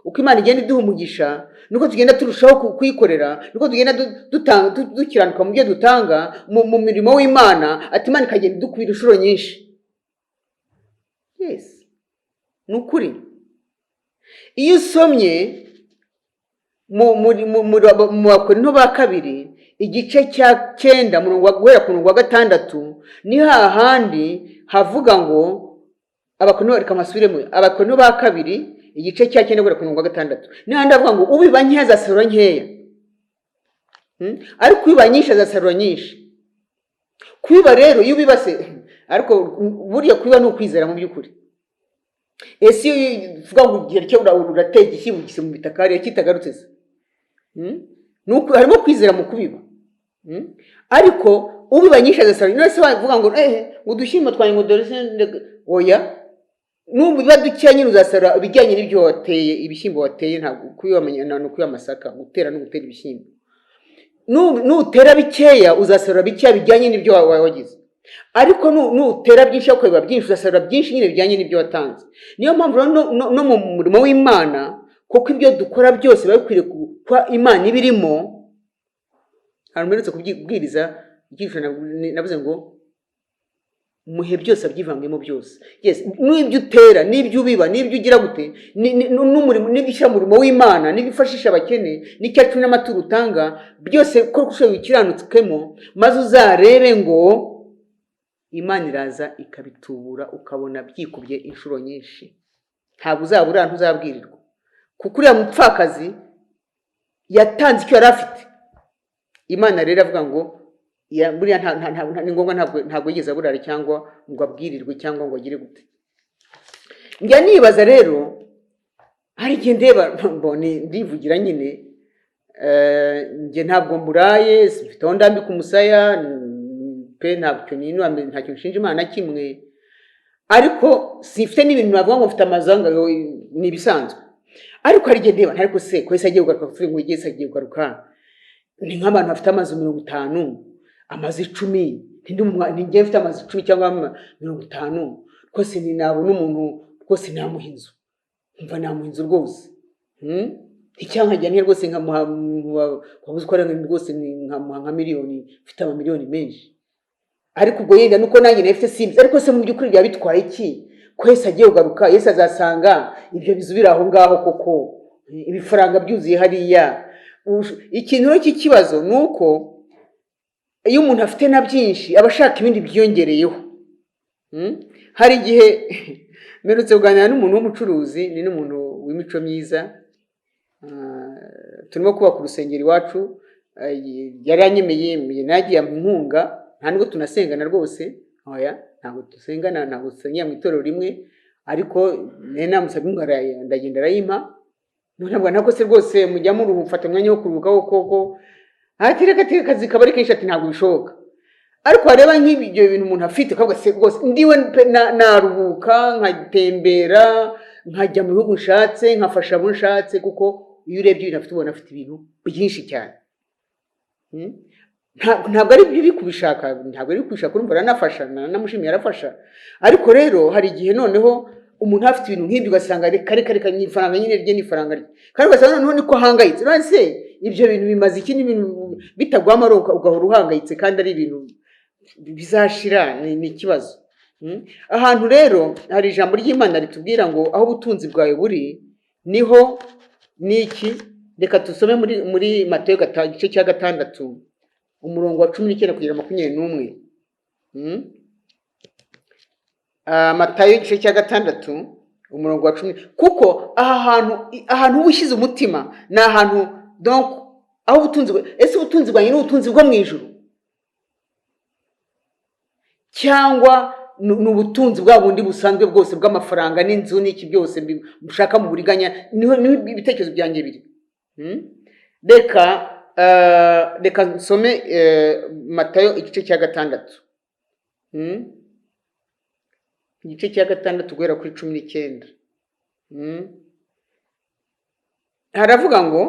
uko Imana igenda iduha umugisha, niko tugenda turushaho kuyikorera, niko tugenda dukiranuka mu byo dutanga mu mirimo w'Imana." Ati: "Imana ikagenda idukubira inshuro nyinshi." Yes, ni ukuri. Iyo usomye mu Bakorinto ba Kabiri igice cya 9, guhera ku murongo wa 6, ni hahandi havuga ngo Abakorinto, reka mpasubiremo, Abakorinto ba Kabiri igice cya 9 guhera ku murongo wa 6, ni hahandi havuga ngo ubiba nkeya azasarura nkeya. Ariko ubiba nyinshi azasarura nyinshi. Kubiba rero, iyo ubiba se, ariko buriya kubiba ni ukwizera mu by'ukuri. Ese iyo uvuga ngo igihe cyo uratera igishyimbo gise mu bitaka hariya kitagarutse se? Harimo kwizera mu kubiba. Ariko ubiba nyinshi azasarura. None se wavuga ngo ngo udushyimbo twanjye, ngo dore se oya, nubiba dukeya nyine uzasarura ibijyanye n'ibyo wateye, ibishyimbo wateye. Ntabwo kubiba ni ukubiba amasaka, gutera no gutera ibishyimbo. Nutera bikeya uzasarura bikeya bijyanye n'ibyo wagize, ariko nutera byinshi, ukabiba byinshi, uzasarura byinshi nyine bijyanye n'ibyo watanze. Niyo mpamvu rero no mu murimo w'Imana, kuko ibyo dukora byose biba bikwiriye kuba Imana ibirimo. Hari mperutse kubwiriza icyigisho, navuze ngo muhe byose abyivangemo byose. Yes, n'ibyo utera, n'ibyo ubiba, n'ibyo ugira gute, n'umurimo, n'ibyo ushyira mu murimo w'Imana, n'ibyo ufashisha abakene, n'icya cumi n'amaturo utanga, byose ko ushoboye ukiranukemo, maze uzarebe ngo Imana iraza ikabitubura, ukabona byikubye inshuro nyinshi. Ntabwo uzabura, ntuzabwirirwa, kuko uriya mupfakazi yatanze icyo yari afite. Imana rero avuga ngo buriya ni ngombwa, ntabwo yigeze aburara cyangwa ngo abwirirwe cyangwa ngo agire gute. Njya nibaza rero, hari igihe ndeba mbone ndivugira nyine, njye ntabwo mburaye, mfite aho ndambika umusaya pe, ntacyo ninura, ntacyo nshinja Imana na kimwe, ariko simfite n'ibintu navuga ngo mfite amazu ni ibisanzwe. Ariko hari igihe ndeba, ariko se ko Yesu agiye kugaruka, kuvuga ngo Yesu agiye kugaruka, ni nk'abantu bafite amazu 50, amazu 10, ntinjye mfite amazu 10 cyangwa 50, rwose nabona umuntu rwose namuha inzu, mva namuha inzu rwose. Icyangwa nkajya rwose nkamuha, wabuze uko ari rwose, nkamuha nka miliyoni, mfite amamiliyoni menshi. Ariko ubwo yenda nuko nanjye nari mfite simbizi. Ariko se mu by'ukuri byaba bitwaye iki ko Yesu agiye kugaruka? Yesu azasanga ibyo bizu biri aho ngaho koko, ibifaranga byuzuye hariya? Ikintu rero cy'ikibazo ni uko Iyo umuntu afite na byinshi, aba ashaka ibindi byiyongereyeho. Hari igihe mperutse kuganira n'umuntu w'umucuruzi, ni n'umuntu w'imico myiza. Turimo kubaka urusengero iwacu, yari yanyemeye, nagiye ampa inkunga. Nta nubwo tunasengana rwose, oya, ntabwo dusengana, ntabwo dusengera mu itorero rimwe, ariko nari namusabye inkunga, ndagenda arayimpa. None ntabwo se rwose mujya muruhuka, umwanya wo kuruhuka koko? Ati reka, ati akazi kaba ari kenshi, ati ntabwo bishoboka. Ariko wareba nk'ibyo bintu umuntu afite, ukavuga se rwose ndiwe pe, naruhuka nkatembera, nkajya mu bihugu nshatse, nkafasha abo nshatse, kuko iyo urebye ibintu afite, ubona afite ibintu byinshi cyane. Ntabwo ari bibi kubishaka, ntabwo ari kubishaka, urumva aranafasha, nanamushimiye, arafasha. Ariko rero hari igihe noneho umuntu afite ibintu nk'ibyo, ugasanga reka reka reka, ni ifaranga nyine rye, ni ifaranga rye, kandi ugasanga noneho niko ahangayitse. None se ibyo bintu bimaze iki? Ni ibintu bitaguha amahoro, ugahora uhangayitse kandi ari ibintu bizashira, ni ikibazo. Ahantu rero hari ijambo ry'Imana ritubwira ngo aho ubutunzi bwawe buri niho niki. Reka dusome muri Matayo igice cya 6, umurongo wa 19 kugera 21. Matayo igice cya 6, umurongo wa 10, kuko aha hantu, ahantu uba ushyize umutima ni ahantu, donc aho ubutunzi ese ubutunzi bwanjye ni ubutunzi bwo mu ijuru cyangwa ni ubutunzi bwa bundi busanzwe bwose bw'amafaranga n'inzu n'iki byose mushaka mu buriganya? Niho ibitekerezo byanjye biri. Reka nsome Matayo igice cya 6. Igice cya 6 guhera kuri 19. Haravuga ngo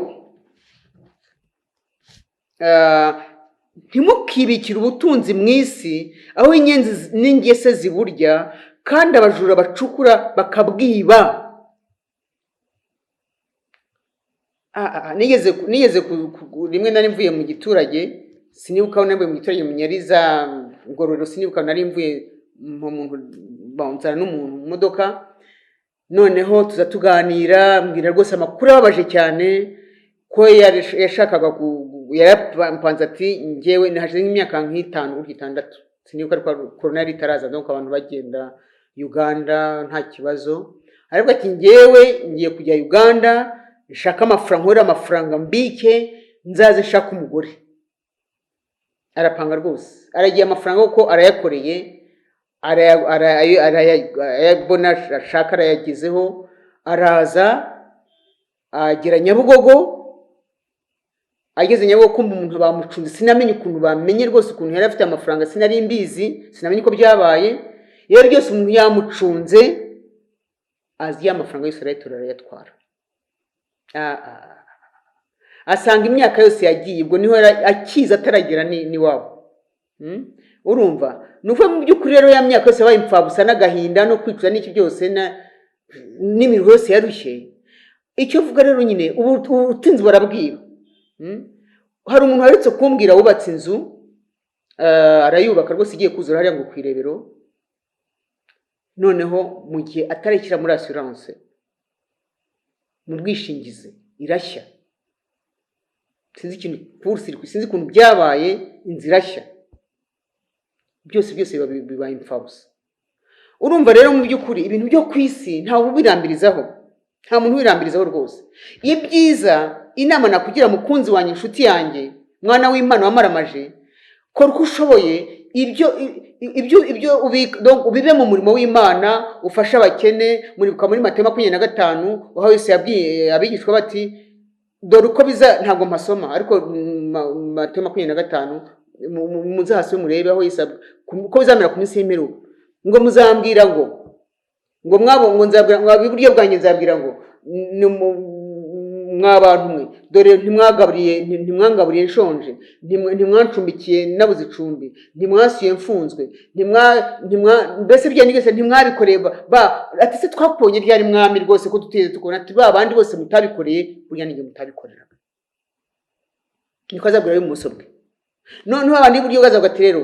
ntimukibikire ubutunzi mu isi, aho inyenzi n'ingese ziburya kandi abajura bacukura bakabwiba. Nigeze rimwe nari mvuye mu giturage, sinibuka aho nari mvuye mu giturage, mu Nyariza, Ngororero, sinibuka aho nari mvuye, mu muntu nzana n'umuntu mu modoka. Noneho tuza tuganira, mbwira rwose amakuru ababaje cyane ko yashakaga yarapanze, ati njyewe hashize nk'imyaka nk'itanu gutyo, 6, sinibuka, ariko korona yari itaraza, donc abantu bagenda Uganda nta kibazo. Ariko ati njyewe ngiye kujya Uganda, nshaka amafaranga, nkorere amafaranga, mbike, nzaze nshaka umugore. Arapanga rwose, aragiye, amafaranga kuko arayakoreye, arayabona, ashaka arayagezeho, araza agera Nyabugogo. Ageze Nyabugogo kumva umuntu bamucunze, sinamenye ukuntu bamenye rwose ukuntu yari afite amafaranga, sinari mbizi, sinamenye uko byabaye. Rero byose umuntu yamucunze, azi ya mafaranga yose arayatora, arayatwara. Asanga imyaka yose yagiye, ubwo niho yari akiza ataragera n'iwabo. Urumva ni ukuvuga mu by'ukuri rero ya myaka yose yabaye imfabusa n'agahinda no kwicuza n'iki byose n'imiruho yose yarushye. Icyo uvuga rero nyine, ubutunzi barabwiba. Hari umuntu waherutse kumbwira wubatse inzu, arayubaka rwose, igiye kuzura hariya ngo ku Irebero. Noneho mu gihe atarayishyira muri assurance, mu bwishingizi, irashya. Sinzi ikintu court-circuit, sinzi ukuntu byabaye, inzu irashya, byose byose bibaye imfabusa. Urumva rero mu by'ukuri ibintu byo ku isi ntawe ubirambirizaho, nta muntu ubirambirizaho rwose. Ibyiza, inama nakugira, mukunzi wanjye, inshuti yanjye, mwana w'Imana wamaramaje, kora uko ushoboye, ibyo ubika, donc ubibe mu murimo w'Imana, ufashe abakene. Muribuka muri Matayo 25, aho Yesu yabwiye abigishwa bati dore uko biza, ntabwo mpasoma, ariko Matayo 25, muzahasome murebe aho Yesu uko bizamera ku minsi y'imperuka, ngo muzambwira ngo mwabo, ngo nzabwira ngo iburyo bwanjye, nzabwira ngo mwa bantu mwe, dore ntimwangaburiye nshonje, ntimwancumbikiye nabuze icumbi, ntimwasuye mfunzwe, ntimwa mbese ibyo byose ntimwabikoreye ba. Ati se twakubonye ryari, Mwami, rwose ko tutigeze tukubona? Ati ba bandi bose mutabikoreye, burya ninjye mutabikoreraga. Niko azabwira ibumoso bwe. Noneho abandi iburyo bwazavuga ati rero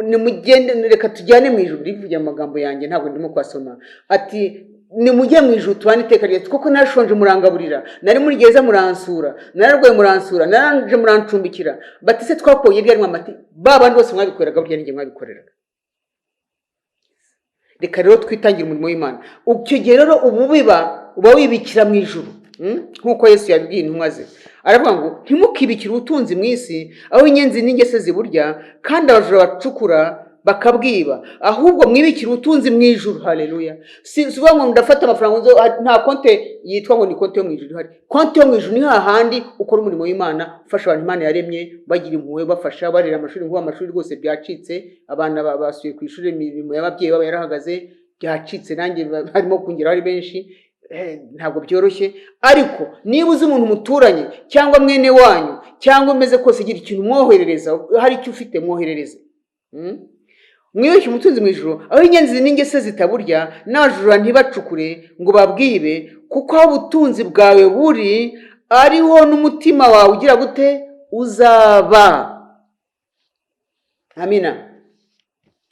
nimugende, reka tujyane mu ijuru. Rivugira amagambo yanjye, ntabwo ndimo kuhasoma. Ati Nimujye mu ijuru tubane iteka ryose, kuko narashonje murangaburira, nari muri gereza muransura, nararwaye muransura, naranje murancumbikira. Bati se twakubonye ryari mwamati? Ba bandi bose mwabikoreraga, burya ninjye mwabikoreraga. Reka rero twitangire umurimo w'Imana. Icyo gihe rero uba ubiba, uba wibikira mu ijuru. Nk'uko Yesu yabibwiye intumwa ze, aravuga ngo: "Ntimukibikire ubutunzi mu isi, aho inyenzi n'ingese ziburya kandi abajura bacukura bakabwiba, ahubwo mwibikire ubutunzi mu ijuru." Haleluya! Si ukuvuga ngo ndafata amafaranga nta konte yitwa ngo ni konti yo mu ijuru ihari. Konti yo mu ijuru ni hahandi ukora umurimo w'Imana, ufasha abantu Imana yaremye, bagira impuhwe, bafasha, barera amashuri. Nk'ubu amashuri rwose byacitse, abana basubiye ku ishuri, imirimo y'ababyeyi babo yarahagaze, byacitse, nanjye barimo kungeraho ari benshi. Ntabwo byoroshye, ariko niba uzi umuntu muturanye cyangwa mwene wanyu cyangwa umeze kose, gira ikintu umwoherereza. Hari icyo ufite, mwoherereze. Mwibike umutunzi mu ijuru, aho inyenzi n'ingese zitaburya, n'abajura ntibacukure ngo babwibe, kuko aho ubutunzi bwawe buri ariho n'umutima wawe ugira gute? Uzaba. Amina.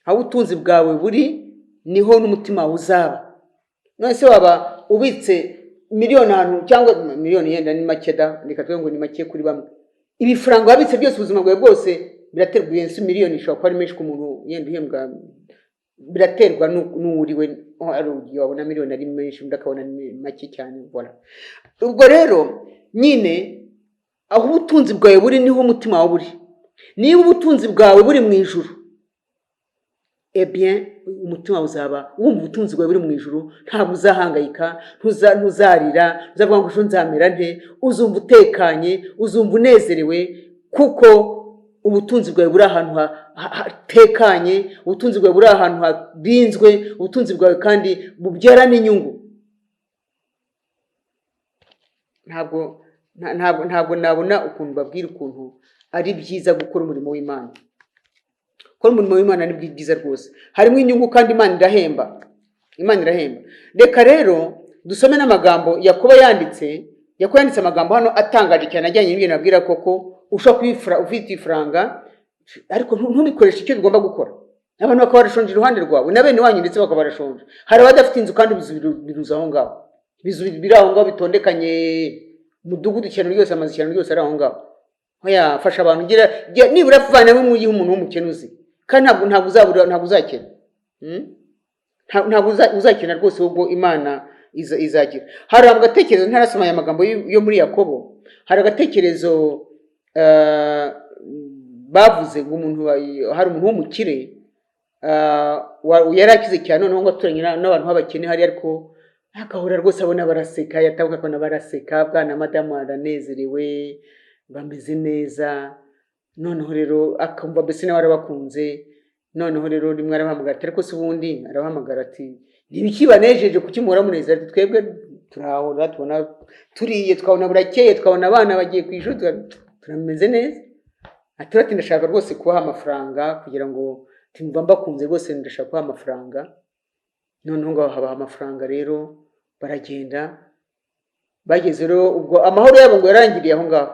Aho ubutunzi bwawe buri niho n'umutima wawe uzaba. None se waba ubitse miliyoni ahantu, cyangwa miliyoni yenda ni make da, reka tuvuge ngo ni make kuri bamwe, ibifaranga wabitse byose ubuzima bwawe bwose, biraterwa. Iyo miliyoni ishobora kuba ari menshi ku muntu yenda uhembwa, biraterwa n'uwuriwe. Hari igihe wabona miliyoni ari menshi, undi akabona ni make cyane. Voilà. Ubwo rero nyine aho ubutunzi bwawe buri niho umutima wawe uri. Niba ubutunzi bwawe buri mu ijuru, eh bien, umutima wawe uzaba wumva ubutunzi bwawe buri mu ijuru. Ntabwo uzahangayika, ntuzarira, ntuzavuga ngo ejo nzamera nte. Uzumva utekanye, uzumva unezerewe, kuko ubutunzi bwawe buri ahantu hatekanye, ubutunzi bwawe buri ahantu harinzwe, ubutunzi bwawe kandi bubyara n'inyungu. Ntabwo nabona ukuntu babwira ukuntu ari byiza gukora umurimo w'Imana. Gukora umurimo w'Imana ni byiza rwose, harimo inyungu kandi Imana irahemba, Imana irahemba. Reka rero dusome n'amagambo Yakobo yanditse. Yakobo yanditse amagambo hano atangaje cyane ajyanye n'ibyo nabwira. Koko ushobora kubifura ufite ifaranga, ariko ntubikoreshe icyo bigomba gukora, abantu bakaba barashonje iruhande rwawe, na bene wanyu ndetse bakaba barashonje. Hari abadafite inzu kandi ibizu biruzuye aho ngaho, ibizu biri aho ngaho bitondekanye, umudugudu ishyano ryose, amazu ishyano ryose ari aho ngaho. Oya, fasha abantu, gira nibura vanamo imwe uyihe umuntu w'umukene uzi, kandi ntabwo uzabura, ntabwo uzakena. Ntabwo uzakena rwose, ahubwo Imana izagira. Hari agatekerezo, ntarasoma aya magambo yo muri Yakobo, hari agatekerezo bavuze ngo umuntu hari umuntu w'umukire, yari akize cyane, noneho ngo aturanye n'abantu b'abakene hari, ariko agahora rwose abona baraseka, yatabuka akabona baraseka, bwana madamu aranezerewe, bameze neza. Noneho rero akumva mbese nawe arabakunze. Noneho rero rimwe arabahamagara ati: "Ariko se ubundi," arabahamagara ati: "Ntibiki banejeje? Kuki muhora munezero?" Ati: "Twebwe turahora tubona turiye, tukabona burakeye, tukabona abana bagiye ku ishuri, turameze neza." Ati: "Ndashaka rwose kubaha amafaranga kugira ngo tumva mbakunze rwose, ndashaka kubaha amafaranga." Noneho ngo habaha amafaranga rero, baragenda. Bageze rero ubwo amahoro yabo ngo yarangiriye aho ngaho.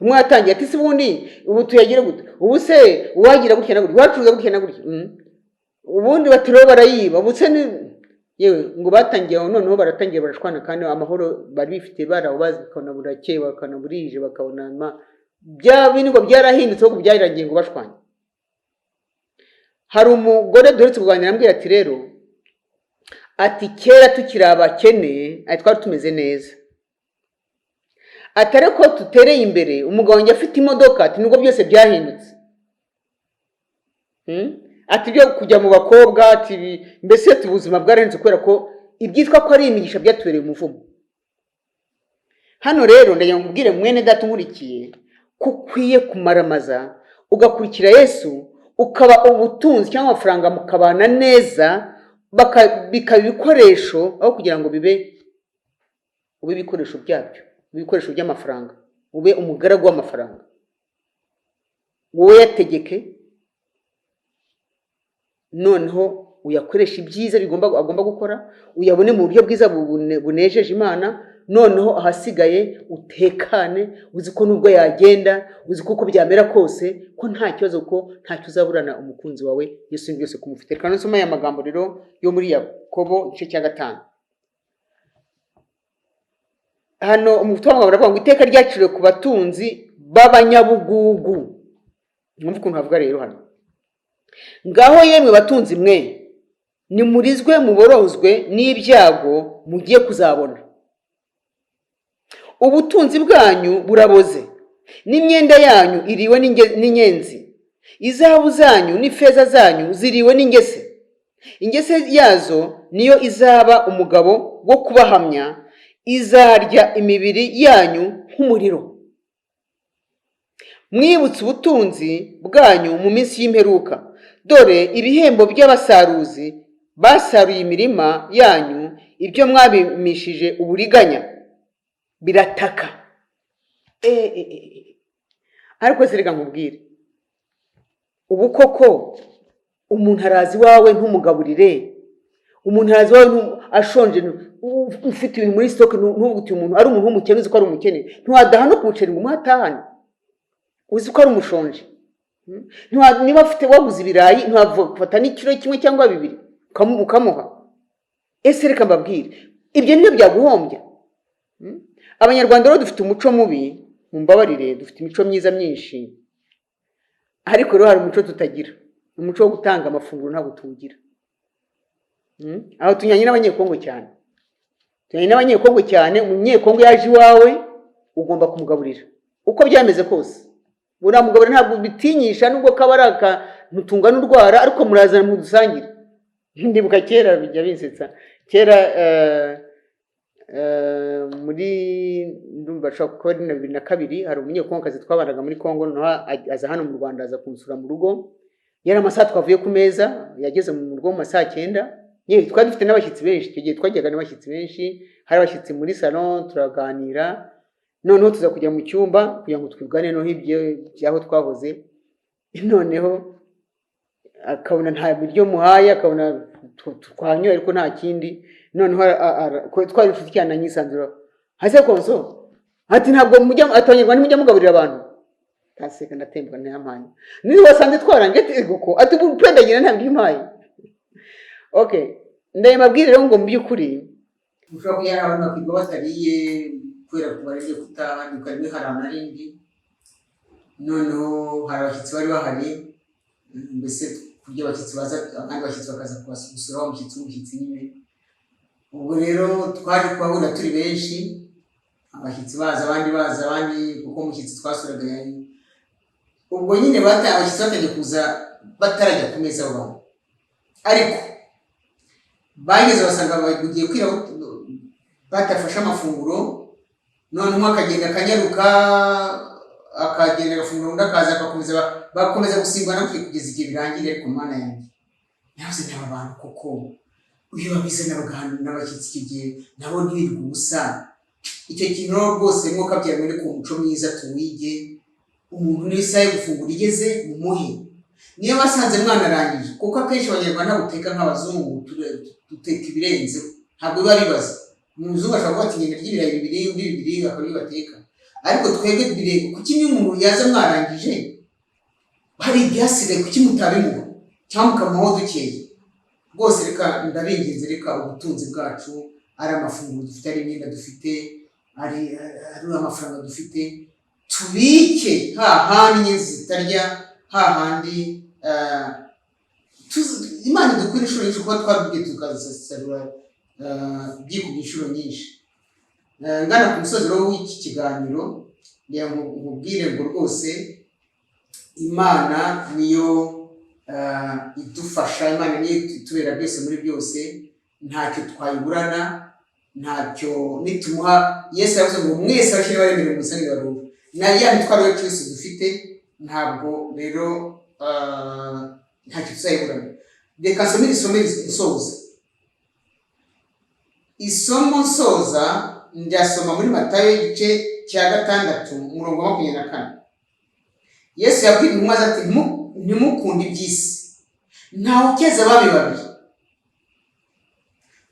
Umwe yatangiye ati: "Se ubundi ubu tuyagire gute? Ubu se uwagira gutya na gutya, uwacuruza gutya na gutya?" Ubundi bati: "Rero barayiba." Ubu se ni yewe ngo batangiye aho, noneho baratangiye barashwana, kandi amahoro bari bifite bari aho bazi, bakabona burakeye, bakabona burije, bakabona bya bindi ngo byarahindutse, ahubwo byaragiye ngo bashwanye. Hari umugore duherutse kuganira, ambwira ati: "Rero," ati, "kera tukiri abakene," ati, "twari tumeze neza," ati, "ariko tutereye imbere, umugabo wanjye afite imodoka," ati, "nubwo byose byahindutse." Ati byo kujya mu bakobwa, ati mbese ati ubuzima bwarahindutse kubera ko ibyitwa ko ari imigisha byatubereye umuvumo. Hano rero ndagira ngo nkubwire, mwene data unkurikiye, ko ukwiye kumaramaza ugakurikira Yesu, ukaba ubutunzi cyangwa amafaranga mukabana neza, bikaba ibikoresho aho kugira ngo bibe ube ibikoresho byabyo, ube ibikoresho by'amafaranga, ube umugaragu w'amafaranga, wowe yategeke, noneho uyakoreshe ibyiza bigomba agomba gukora, uyabone mu buryo bwiza bunejeje Imana. Noneho ahasigaye utekane, uzi ko nubwo yagenda, uzi ko uko byamera kose ko nta kibazo, ko ntacyo uzaburana umukunzi wawe Yesu, ni byose kumufite. Reka nsome aya magambo rero yo muri Yakobo igice cya 5. Hano umutungo baravuga ngo iteka ryaciriwe ku batunzi b'abanyabugugu. Mwumve ukuntu havuga rero hano: "Ngaho yemwe batunzi mwe, nimurizwe muborozwe n'ibyago mugiye kuzabona. Ubutunzi bwanyu buraboze, n'imyenda yanyu iriwe n'inyenzi. Izahabu zanyu n'ifeza zanyu ziriwe n'ingese. Ingese yazo niyo izaba umugabo wo kubahamya, izarya imibiri yanyu nk'umuriro. Mwibutse ubutunzi bwanyu mu minsi y'imperuka. Dore ibihembo by'abasaruzi basaruye imirima yanyu, ibyo mwabimishije uburiganya, birataka." Ariko se reka nkubwire, ubu koko umuntu araza iwawe ntumugaburire? Umuntu araza iwawe ashonje, ufite ibintu muri stock, ntugute umuntu ari umuntu w'umukene, uzi ko ari umukene, ntiwadaha no ku muceri ngo umuhe atahane, uzi ko ari umushonje? Niba afite waguze ibirayi, ntiwafata n'ikiro kimwe cyangwa bibiri ukamuha? Ese reka mbabwire, ibyo nibyo byaguhombya? Abanyarwanda rero dufite umuco mubi, mumbabarire. Dufite imico myiza myinshi, ariko rero hari umuco tutagira, umuco wo gutanga amafunguro ntabwo tuwugira. Aho tunyanye n'Abanyekongo cyane, tunyanye n'Abanyekongo cyane. Umunyekongo yaje iwawe, ugomba kumugaburira uko byameze kose, uramugaburira, ntabwo bitinyisha, nubwo kaba ari akantu tungana urwara, ariko murazana mudusangire. Ndibuka kera, bijya binsetsa, kera muri, ndumva ashobora kuba ari na 2002, hari umunyekongokazi twabanaga muri Kongo, noneho aza hano mu Rwanda, aza kunsura mu rugo. Yari amasaha twavuye ku meza, yageze mu rugo mu ma saa 9. Yewe, twari dufite n'abashyitsi benshi icyo gihe, twajyaga n'abashyitsi benshi, hari abashyitsi muri salon, turaganira, noneho tuza kujya mu cyumba kugira ngo twigane noneho ibyo by'aho twahoze. Noneho akabona nta biryo muhaye, akabona twanyoye ariko nta kindi. Noneho twari inshuti cyane, anyisanzura hasi konso, ati: "Ntabwo mujya," ati: "Abanyarwanda ntimujya mugaburira abantu." Ndaseka, ndatemba, ntiyampaye. Niba wasanze twarangiye, ati: "Ego ko," ati: "Ubu pendagira ntabwo impaye." Okay, ndababwira rero ngo mu by'ukuri ushobora kujyana abantu bakirwa batariye kubera ko barebye kutahanuka. Rimwe hari amarindi, noneho hari abashyitsi bari bahari, mbese kurya abashyitsi baza, abandi bashyitsi bakaza kubasura, wa mushyitsi w'umushyitsi nyine. Ubwo rero twaje kuhahurira turi benshi, abashyitsi baza, abandi baza, abandi, kuko umushyitsi twasuraga yari, ubwo nyine abashyitsi batangiye kuza batarajya ku meza abo bantu, ariko bageze basanga bugiye kwira badafashe amafunguro. None umwe akagenda akanyaruka, akagenda agafungura, undi akaza agakomeza, bakomeza gusimbana gutyo kugeza igihe birangiriye. Ariko Mana yanjye, nabuze n'aba bantu koko, iyo babizana bagahana n'abashyitsi icyo gihe, nabo ntibirirwe ubusa. Icyo kintu rero rwose, mwuka byaremwe ku muco mwiza tuwige. Umuntu n'isaha yo gufungura igeze, mumuhe, niyo basanze mwanarangije, kuko akenshi Abanyarwanda ntabwo duteka nk'abazungu, duteka ibirenzeho, ntabwo biba bibaza. Umuzungu ashobora kuba ati: "Ngenda ry'ibirayi bibiri, undi bibiri," akaba aribyo bateka, ariko twebwe birego. Kuki niyo umuntu yaza mwarangije, hari ibyasigaye, kuki mutabimuha cyangwa mukamuhaho dukeya? Rwose reka ndabinginze, reka ubutunzi bwacu, ari amafunguro dufite, ari imyenda dufite, ari amafaranga dufite, tubike hahandi inyenzi zitarya, hahandi Imana idukura inshuro nyinshi, kuba twabibwiye tukazasarura byikubye inshuro nyinshi. Ngana ku musozi rero w'iki kiganiro, ngira ngo nkubwire ngo rwose Imana niyo idufasha, Imana niyo itubera byose muri byose, ntacyo twayiburana, ntacyo nitumuha. Yesu yavuze ngo: "Mwese abashyira baremerewe musange baruhu na ya mitwaro yacu yose dufite." Ntabwo rero ntacyo tuzayiburana. Reka nsome iri somo nsoza. Isomo nsoza ndasoma muri Matayo igice cya 6, umurongo wa 24. Yesu yabwiye intumwa ze ati: "Ntimukunde iby'isi. Ntawe ukeza abami babiri,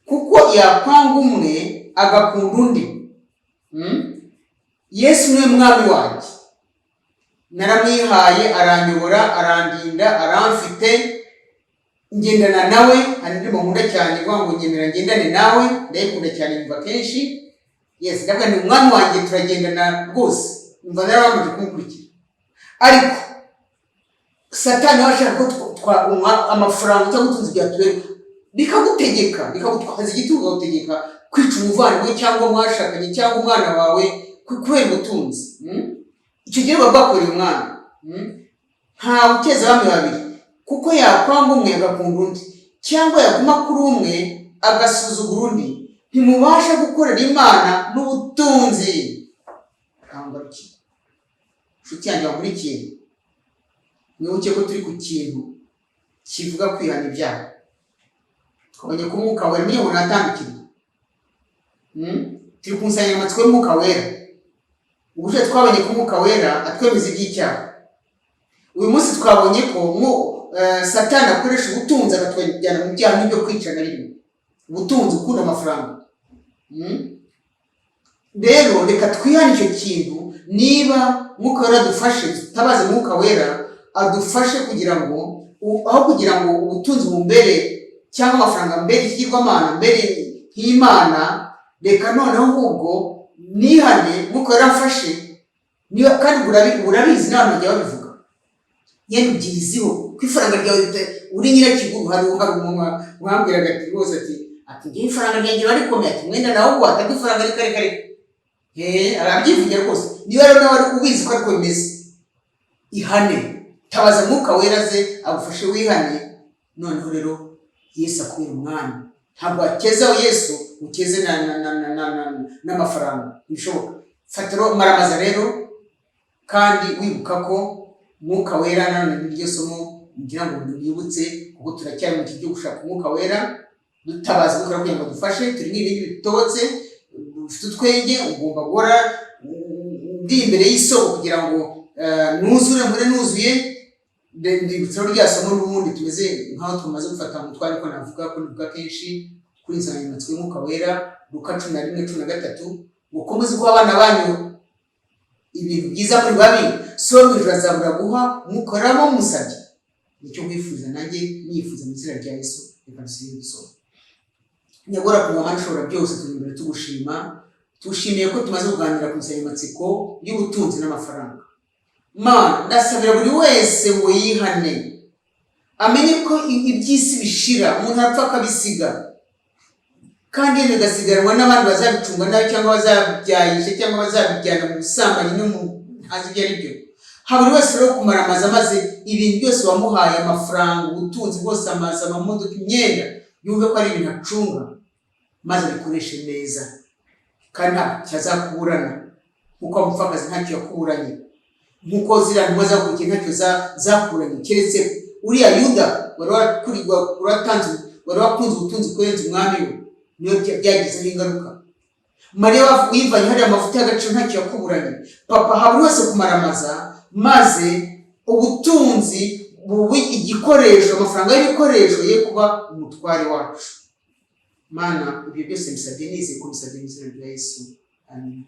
kuko yakwanga umwe agakunda undi." Yesu niwe mwami wanjye, naramwihaye, aranyobora, arandinda, aramfite, ngendana nawe. Hari indirimbo nkunda cyane ivuga ngo: "Nyemera ngendane nawe." Ndayikunda cyane, nyumva kenshi. Yes, ndavuga ni umwami wanjye, turagendana rwose, umva, narabamaze kumukurikira. Ariko Satani we ashaka ko amafaranga cyangwa ubutunzi byatubera, bikagutegeka, bikagutwaza igitugu, bikagutegeka kwica umuvandimwe cyangwa mwashakanye cyangwa umwana wawe kubera ubutunzi. Icyo gihe buba bwakoreye umwana. Ntawe ukeza abami babiri, kuko yakwanga umwe agakunda undi, cyangwa yaguma kuri umwe agasuzugura undi. Ntimubasha gukorera Imana n'ubutunzi. Aho ngarukiye, inshuti yanjye wakurikiye, mwibuke ko turi ku kintu kivuga kwihana ibyaha. Twabonye ko Umwuka Wera niyo umuntu atandukiriye. Turi ku nsanganyamatsiko y'Umwuka Wera. Ubushize twabonye ko Umwuka Wera atwemeza iby'icyaha. Uyu munsi twabonye ko Satani akoresha ubutunzi akatujyana mu byaha n'ibyo kwicana birimo ubutunzi, ukunda amafaranga. Rero reka twihane icyo kintu. Niba Mwuka Wera adufashe, tutabaze Mwuka Wera adufashe kugira ngo aho kugira ngo ubutunzi bumbere cyangwa amafaranga mbere ikigirwamana, mbere nk'Imana, reka noneho ahubwo nihane, Mwuka Wera amfashe. Niba kandi urabizi, n'abantu bajya babivuga yenda ubyiziho ko ifaranga ryawe uri nyirakiguru. Hari umuntu wambwiraga ati rwose, ati ngewe ifaranga ryanjye riba rikomeye, ati mwenda nawe ubu atari ifaranga, reka reka reka. Arabyivugira rwose. Niba rero nawe ubizi ko ariko bimeze, ihane, tabaza Mwuka Wera aze agufashe wihane. Noneho rero Yesu akubera umwami. Ntabwo wakezaho Yesu ukeze n'amafaranga, ntibishoboka. Fata rero, maramaza rero, kandi wibuka ko Mwuka Wera nanone n'iryo somo ngira ngo mwibutse, kuko turacyari mu gihe cyo gushaka Umwuka Wera, dutabaza Umwuka Wera kugira ngo dufashe. Turi n'ibindi bitobotse, ufite utwenge, ugomba guhora ndi imbere y'isoko kugira ngo nuzure, mpore nuzuye. Ndibutsa rero rya somo n'ubundi tumeze nk'aho tumaze gufata mu mutwe, ariko navuga ko nivuga kenshi kuri insanganyamatsiko y'Umwuka Wera, Luka 11:13: "Mukomeze guha abana banyu ibintu byiza muri babi, So mu ijuru azabura guha Mwuka Wera musabye?" Nicyo nkwifuza nanjye nifuza mu izina rya Yesu. Reka dusubire gusoma. Nyagora ku ngoma, ishobora byose, turi imbere tugushima. Tugushimiye ko tumaze kuganira ku nsanganyamatsiko y'ubutunzi n'amafaranga. Mana, ndasabira buri wese ngo yihane, amenye ko iby'isi bishira, umuntu arapfa akabisiga, kandi bigasigaranwa n'abandi bazabicunga nabi, cyangwa bazabyayisha, cyangwa bazabijyana mu busambanyi no mu ntazi ibyo ari byo. Ha buri wese rero kumaramaza, maze ibintu byose wamuhaye, amafaranga, ubutunzi bwose, amazu, amamodoka, imyenda, yumve ko ari ibintu acunga, maze abikoreshe neza, kandi ntacyo azakuburana, nk'uko umupfakazi ntacyo yakuburanye, nk'uko ziriya ntumwa zakurikiye ntacyo zakuranye, keretse uriya Yuda wari wari wakunze ubutunzi kurenza Umwami we, niyo byagizeho ingaruka. Mariya wivanye hariya amavuta y'agaciro ntacyo yakuburanye. Papa, ha buri wese kumaramaza, maze ubutunzi bube igikoresho, amafaranga y'ibikoresho ye kuba umutware wacu. Mana, ibyo byose bisabye nizeye ko bisabye mu izina rya Yesu, amen.